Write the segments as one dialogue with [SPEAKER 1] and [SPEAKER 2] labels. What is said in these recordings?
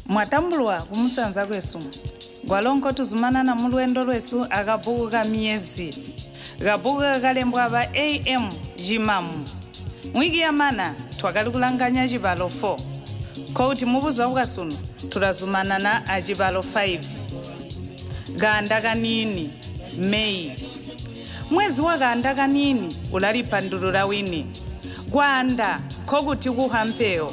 [SPEAKER 1] Mwatambulwa kumusanza kwesu, kwalo nkotuzumanana mulweendo lwesu akabbuku ka Myezi, kabbuku kakalembwa aba A.M. Cimamu. Mwiki yamana twakali kulanganya cibalo 4, nkokuti mubuzuba bwasunu tulazumanana acibalo 5. Kaanda kaniini, May. Mwezi wa kaanda kaniini ulalipandulula wini. Kwaanda nkokuti kuha mpeyo.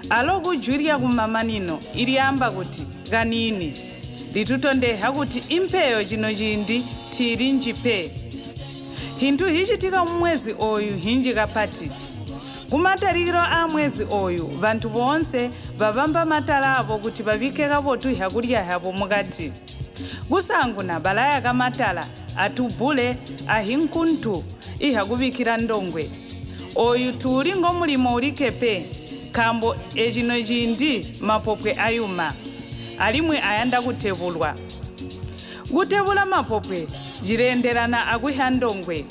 [SPEAKER 1] Alo kujwi lyakumamanino ilyaamba kuti kaniini litutondehya kuti impeyo cino ciindi tiili nji pe. Hintu hicitika mumwezi ooyu nhinji kapati. Kumatalikilo aamwezi ooyu bantu boonse babamba matala aabo kuti babikke kabotu hyakulya hyabo mukati. Kusaanguna balayaka matala atubbule ahinkuntu ihakubikkila ndongwe. Ooyu tuuli ngomulimo ulikke pe, nkaambo ecino ciindi mapopwe ayuma, alimwi ayanda kutebulwa. Kutebula mapopwe cileendelana akuhya ndongwe.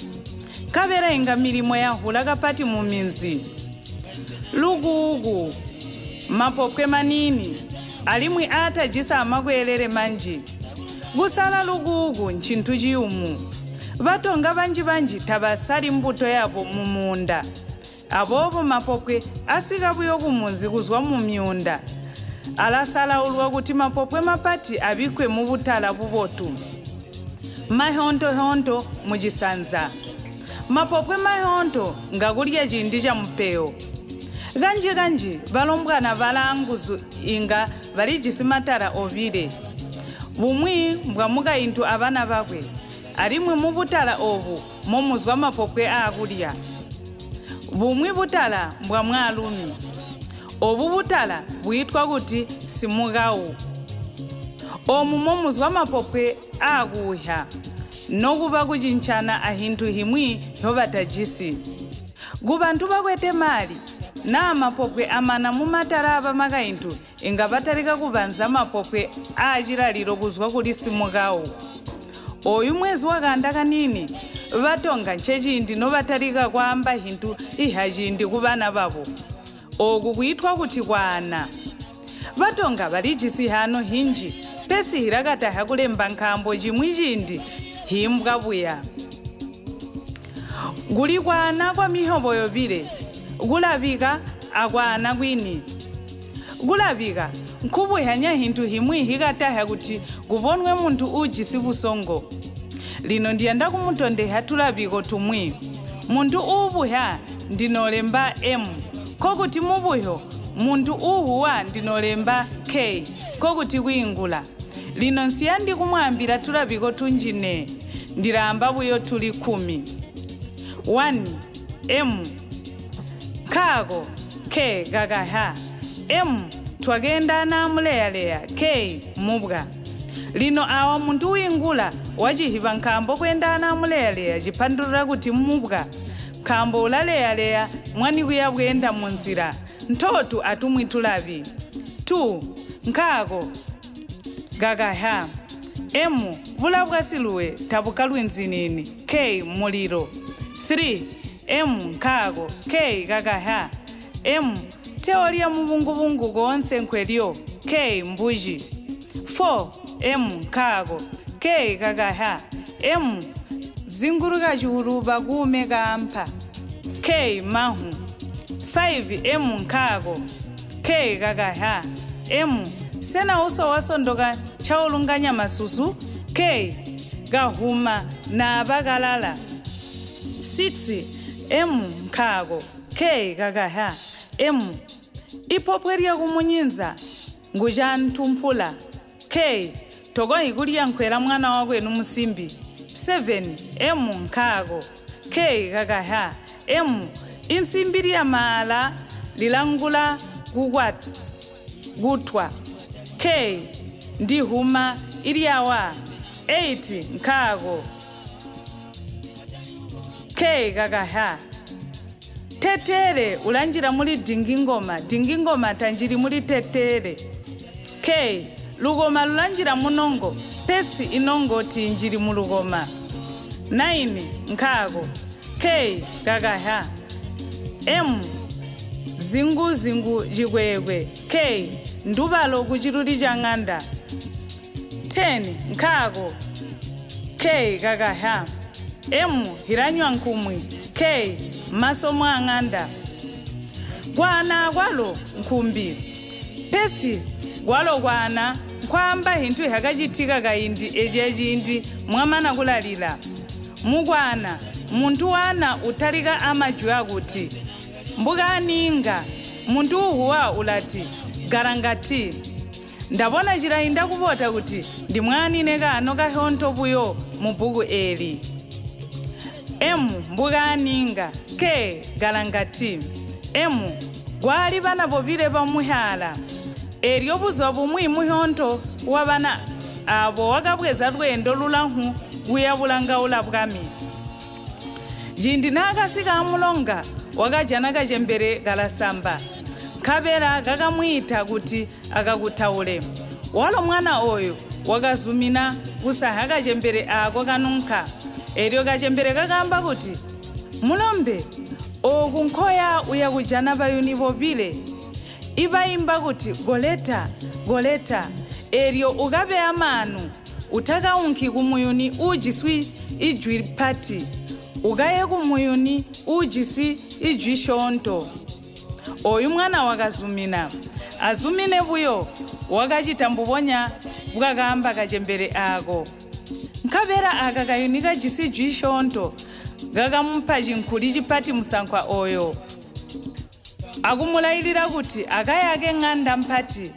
[SPEAKER 1] Nkabela inga milimo yahula kapati muminzi. Lukuuku, mapopwe maniini, alimwi aatajisi amakweelele manji. Kusala lukuuku ncintu ciyumu. Batonga banji-banji tabasali mbuto yabo mumuunda. Aboobo mapopwe asika buyo kumunzi kuzwa mumyuunda, alasalaulwa kuti mapopwe mapati abikkwe mubutala bubotu, mahyoonto-hyoonto mucisanza. Mapopwe mahyoonto ngakulya ciindi camupeyo. Kanji-kanji balombwana balaa nguzu inga balijisi matala obile. Bumwi mbwamukaintu abana bakwe, alimwi mubutala oobu momuzwa mapopwe aakulya. Bumwi butala mbwamwaalumi. Oobu butala bwiitwa kuti simukawu. Oomu momuzwa mapopwe aakuuhya nokuba kucincana ahintu himwi hyobatajisi. Kubantu bakwete mali, naa mapopwe amana mumatala aabamakaintu inga batalika kubanza mapopwe aacilalilo kuzwa kuli simukawu. Ooyu mwezi wakaanda kaniini, baTonga nceciindi nobatalika kwaamba hintu ihaciindi kubana babo. Ooku kwiitwa kuti kwaana. BaTonga balijisi haano hinji, pesi hilakatahya kulemba nkaambo cimwi ciindi hiimbwa buya. Kuli kwaana kwamihyobo yobile, kulabika akwaana kwini. Kulabika, nkubuhyanya hintu himwi hikatahya kuti kubonwe muntu uujisi busongo. Lino ndiyanda kumutondehya tulabiko tumwi. Muntu uubuhya ndinoolemba M, nkokuti mubuhyo, muntu uuhuwa ndinoolemba K, nkokuti kwiingula. Lino nsiyandi kumwaambila tulabiko tunji nee, ndilaamba buyo tuli kkumi. 1, M. Nkaako, K kakahya, M twakeendaana amuleya-leya, K mubwa. Lino aawa muntu wiingula wacihiba nkaambo kweendaana amuleya-leya cipandulula kuti mmubwa, nkaambo ulaleya-leya mwani kuya bweenda munzila. Ntootu atumwi tulabi. 2, Nkaako, kakahya, M bula bwa siluwe tabukkalwi nziniini, K mulilo. 3, M nkaako, K kakahya, M tewo lya mubungubungu koonse nkwelyo, K mbuci. 4, M nkaako, K kakahya, M zinguluka cuulu bakuume kaampa, K mahu. 5, M nkaako, K kakahya, M sena uso wasondoka ncaulunganya masusu? K kahuma naaba kalala. 6, M nkaako, K kakahya, M ipopwe lyakumunyinza ngu caantumpula, K tokonhyi kulya nkwela mwana wakwenu musimbi. 7, M nkaako, K kakahya, M insimbi lya maala lilangula kutwa, K ndihuma ilyawa. 8, nkaako, K kakahya. Teteele ulanjila muli dingingoma, dingingoma tanjili muli teteele. K lukoma lulanjila munongo, pesi inongo tiinjili mulukoma. 9, nkaako, K kakahya, M zinguzingu cikwekwe, K. Ndubalo kuciluli caŋanda. 10 nkaako K kakaha M hilanywa nkumwi K masomo aŋanda. Kwaana akwalo nkumbi. Pesi kwalo kwaana nkwaamba hintu hyakacitika kaindi eciya ciindi mwamana kulalila. Mukwaana, muntu waana utalika amajwi akuti, Mbukaaniinga, muntu uuhuwa ulati, Galangati. Ndabona cilainda kubota kuti ndimwaanine kaano kahyoonto buyo mubbuku eeli. M Mbukaaniinga, K Galangati. M Kwaali bana bobile bamuhyaala. Eelyo buzuba bumwi muhyoonto wabana aabo wakabweza lweendo lulamhwu kuya bulangaula bwami. Ciindi naakasika amulonga, wakajana kacembele kalasamba. Nkabela kakamwiita kuti akakutaule. Walo mwana ooyu wakazumina kusaha kacembele aako kanunka. Eelyo kacembele kakaamba kuti, Mulombe, ooku nkoya uyakujana bayuni bobile ibaimba kuti Koleta, koleta, eelyo ukabe amaanu, utakaunki kumuyuni uujisi ijwi pati, ukaye kumuyuni uujisi ijwi syoonto. Ooyu mwana wakazumina. Azumine buyo, wakacita mbubonya bwakaamba kacembele aako. Nkabela aaka kayuni kajisi jwi syoonto kakamupa cinkuli cipati musankwa ooyo, akumulailila kuti akayake ŋanda mpati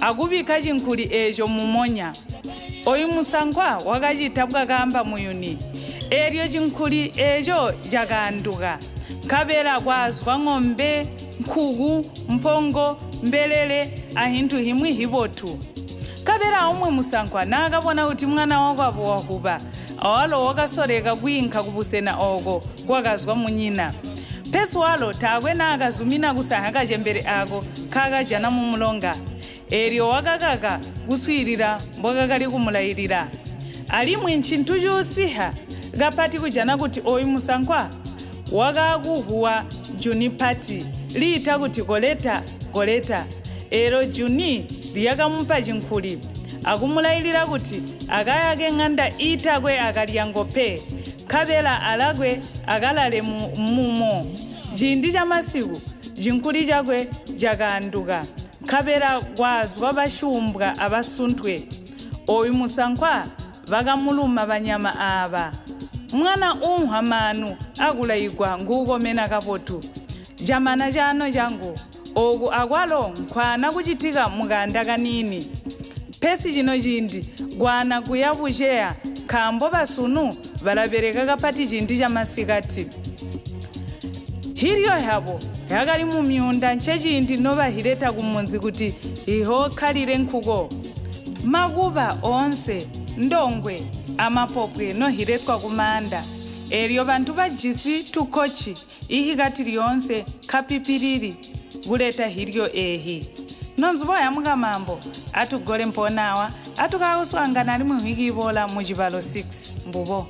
[SPEAKER 1] akubikka cinkuli eeco mumonya. Ooyu musankwa wakacita bwakaamba muyuni, eelyo cinkuli eeco cakaanduka, nkabela kwazwa ŋombe, nkuku, mpongo, mbelele, ahintu himwi hibotu. Nkabela aumwi musankwa naakabona kuti mwana wakwabo wahuba, awalo wakasoleka kwiinka kubusena ooko kwakazwa munyina. Pesi walo taakwe naakazumina kusanha kacembele aako nkaakajana mumulonga, eelyo wakakaka kuswiilila mbwakakali kumulailila. Alimwi ncintu cuusiha kapati kujana kuti ooyu musankwa wakaakuhuwa juni pati liita kuti Koleta, Koleta. Eelyo juni lyakamupa cinkuli, akumulailila kuti akayake ŋanda iitakwe akalyango pe, nkabela alakwe akalale mumo. Ciindi camasiku, cinkuli cakwe cakaanduka, nkabela kwazwa basyuumbwa abasuntwe. Ooyu musankwa bakamuluma banyama aaba. Mwana uunhwa maanu akulaigwa nguukomena kabotu. Camana caano cangu. Ooku akwalo nkwaana kucitika mukaanda kaniini. Pesi cino ciindi kwaana kuya buceya nkaambo basunu balabeleka kapati ciindi camasikati. Hilyo hyabo hyakali mumyuunda nceciindi nobahileta kumunzi kuti hihookkalile nkuko. Makuba oonse, ndongwe, amapopwe nohiletwa kumaanda, eelyo bantu bajisi tukkocci ihikati lyoonse nkapipilili kuleta hilyo eehi. Nonzubo ya mukamambo, atugole mpoona awa, atukaakuswaangana alimwi nhwiki iboola mucibalo 6. Mbubo.